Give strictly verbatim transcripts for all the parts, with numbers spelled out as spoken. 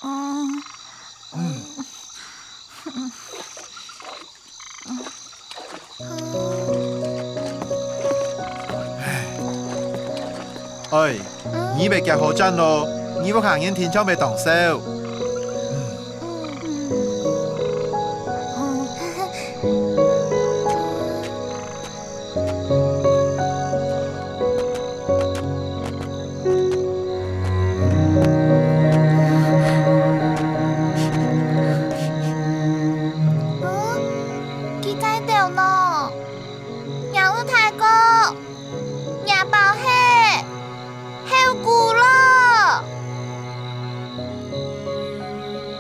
哦，嗯。哎，你別遽好轉咯，你屋下人定著會當愁。嗯，佢該兜呢？若有大哥，若包係後牯咯。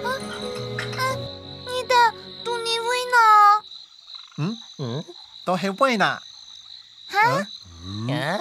啊，啊，你兜都入位呢？ 嗯？嗯？都係位哪？哈？嗯？啊？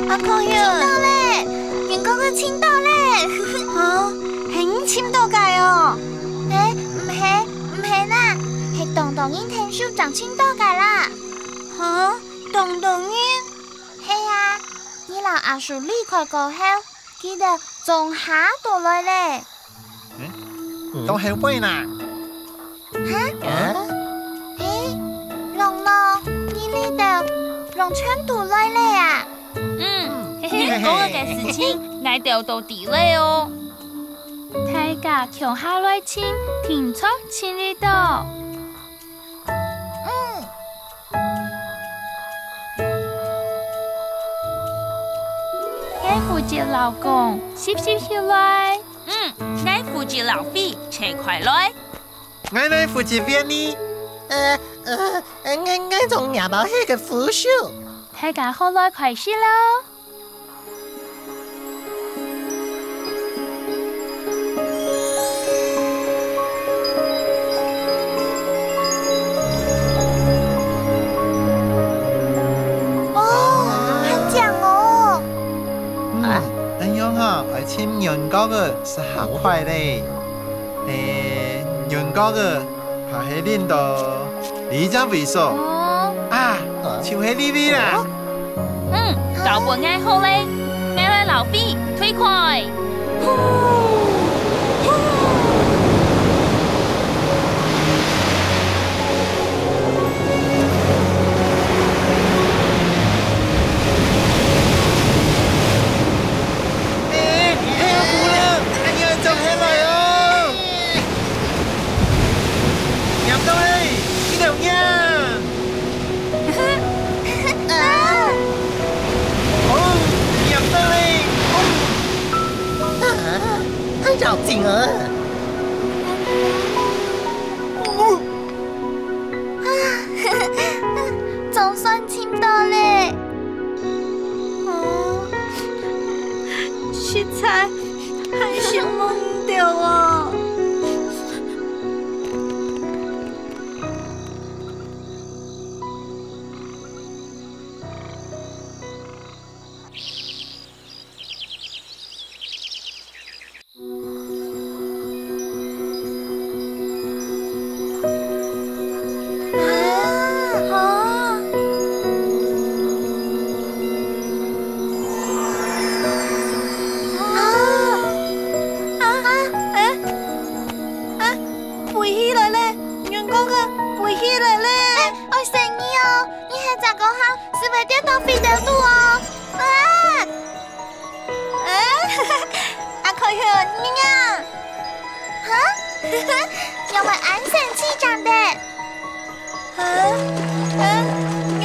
阿康兄，尋到咧，員工个尋到咧。啊，係你尋到个哦？誒，毋係，毋係啦，係當多人𢯭手正尋到个啦。哈？當多人？係啊，你摎阿叔離開過後，佢兜總下都來咧。嗯？都係位哪？ 哈？啊？嘿，龍龍，你這兜龍全都來咧啊？嗯，嘿嘿，講到个事情，𠊎兜都知咧哦。大家共下來尋，定著尋得到。嗯。𠊎負責老公，翕翕起來。嗯，𠊎負責老弟，切開來。 𠊎來負責編呢。呃，呃，𠊎，𠊎做若包係个扶手。大家好來開始咯！哦，還靚哦！嗯，恁樣吼，愛尋圓角个係較快咧。 誒，圓角个，怕係輪到這隻位所。哦。啊，就係這位啦。嗯，交分𠊎好咧，𠊎來摎飛推開。 誒，係啊，姑娘，恁樣走起來哦！黏到咧，你兜黏！啊！哦，黏到咧！啊，還要緊啊！哦。 啊，總算尋到咧！哦，實在還係夢到哦！飛起來咧，圓角个飛起來咧！愛細義哦，你係隻高行，斯會跌到飛兜肚哦！啊！ 啊，阿可兄，你仰？哈？仰會恁生趣正得？啊？啊？圓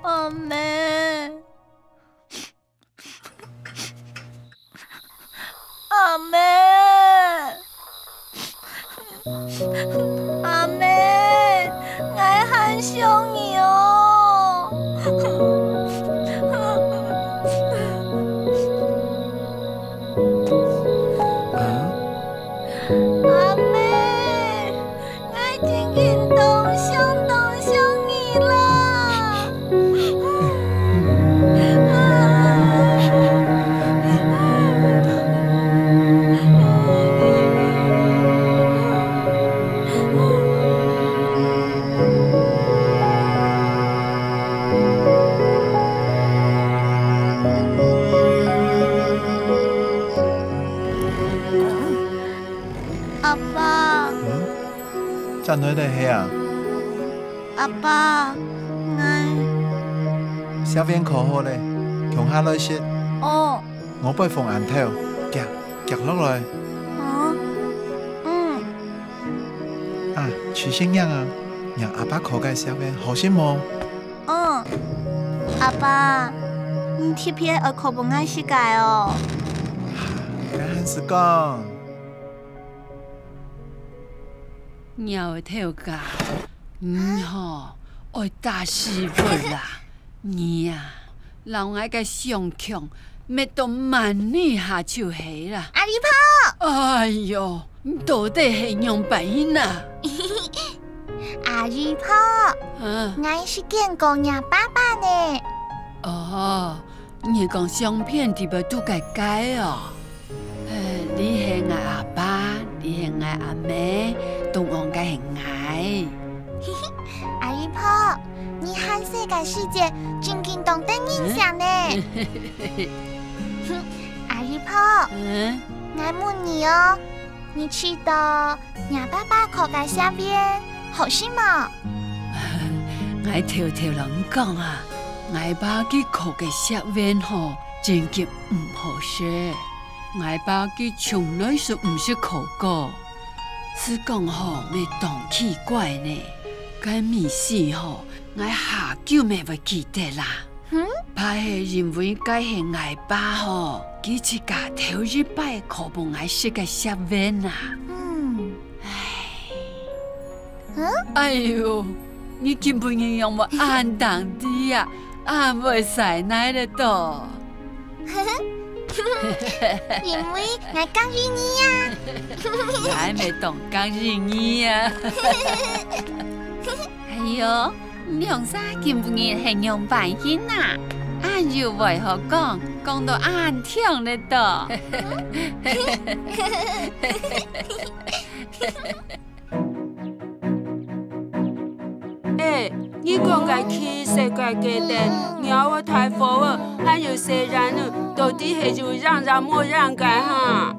阿姆，阿姆，阿姆，𠊎還想你哦。阿姆， 𠊎真經當想當想你啦！阿爸，嗯？ 轉來了係啊？阿爸，𠊎……食完課好咧，共下來食。哦。我背風恁透，遽，遽落來。哦，嗯。啊，徐新娘啊，若阿爸烤个食完，好食無？嗯，阿爸，你特別愛烤分𠊎食个哦。𠊎還係講， 鳥頭家，你吼，愛打死我啦！你啊，摎𠊎个相共搣到滿地下就係啦！阿姨婆！哎喲，你到底係仰般人啊？阿姨婆，啊？𠊎係見過若爸爸呢。哦， 你講相片裡背肚个該哦？哎，你係𠊎阿爸，你係𠊎阿姆，中央个係𠊎。阿姨婆，你還細个時節，真經當得人惜呢。阿姨婆，嗯？𠊎問你哦，你試著若爸爸烤个蝦丸，好食無？𠊎偷偷摎你講啊，𠊎爸佢烤个蝦丸吼，真經毋好食。𠊎爸佢從來就毋識烤過，係講吼乜當奇怪呢。該味緒吼，𠊎下久乜會記得啦。 怕係因為該係𠊎爸吼，佢自家頭一擺烤分𠊎食个蝦丸啊。嗯。唉。嗯？哎喲，你今晡日仰會恁當知啊，恁會使耐了都。因為𠊎佮意你啊。𠊎乜當佮意你啊。哎喲， 你兩儕今晡日係仰般形啊？恁有話好講，講到恁暢了都。哎，你講个奇色个雞蛋，貓仔大伙仔，還有細人仔，到底係有影也無影个哈？